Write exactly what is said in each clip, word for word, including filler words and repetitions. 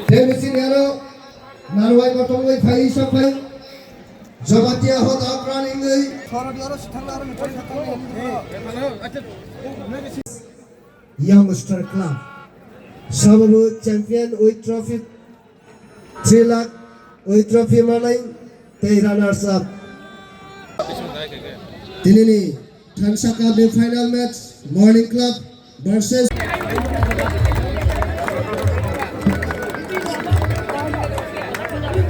Tei bisi nero narwai kotongwi phai sok phai. Jamatia hot up running wi. Youngster Club. Sababu champion with trophy three lakh, with trophy manai tei runners up. Tinini Thansa Cup ni final match, Morning Club versus.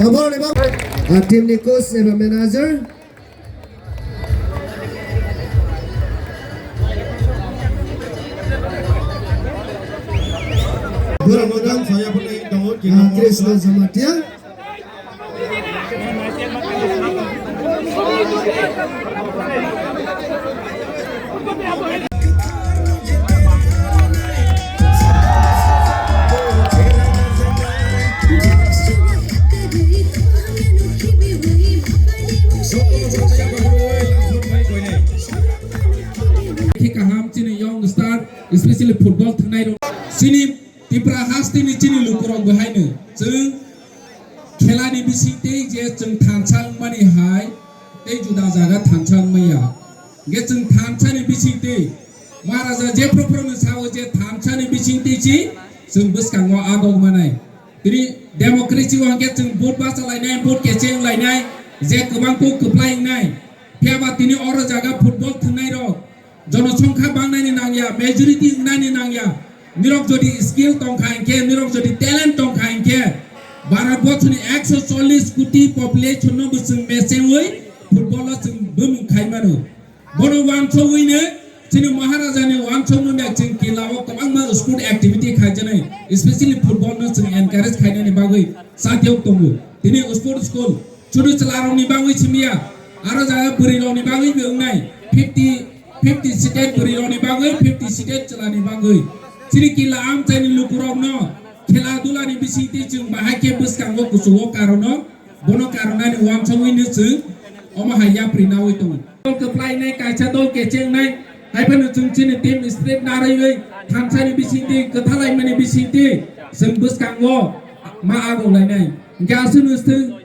Aboni bak-, ah, team ni coach eba manager. Borok no dan saya pun lagi tahu, ah, Krishna Jamatia. Khe kaham chini young star, especially football thwngnai rok. Chini Tripura hasteni chini lukurok bo haino chwng khelani bisingtwi je chwng thansa wngmani hai tei juda jaga thansa wngmaya. Hwnkhe chwng thansani bisingtwi Maharaja jephru phruno sao je thansani bisingtwi si chwng bwskango agok manai. Tini democracy o hwnkhe chwng vote bacha lainai, vote kecheng lainai, je kwbang kok kwplai wngnai. Phiya ba tini oro jaga football thwngnai rok, jonosongkha bangnaini nangya, majority wngnani nangya. Nirok jodi skill tongkha hinkhe, nirok jodi talent tongkha hinkhe, Bharat borsoni ekso chollish koti population no bo chwng mechengwi football o chwng bumung khai mano. Bono wansogwino chini Maharaja ni wansogmung bai chwng kila o kwbangma sport activity khaijaknai, especially football no chwng encourage khainani bagwi sakyok tongo. Tini sport school chudu chwla rokni bagwi simiya, aro jaga bwrwi rokni bagwi bo wngnai fifty, fifty seated bwrwi rokni bagwi, fifty seated chwlani bagwi. Chini kila amchaini lukurokno khela dulani bisingtwi chwng bahai khe bwskango kuchugo karono. Bono karwnani wansogwino chwng omo hai yapri nawi tongo. Dol kwplainai, kaisa dol kechengnai, hai phano chwng chini team spirit narwgwi thansani bisingtwi, kwthalaimani bisingtwi chwng bwskango ma agoklainai. Hwnkhe aswkno chwng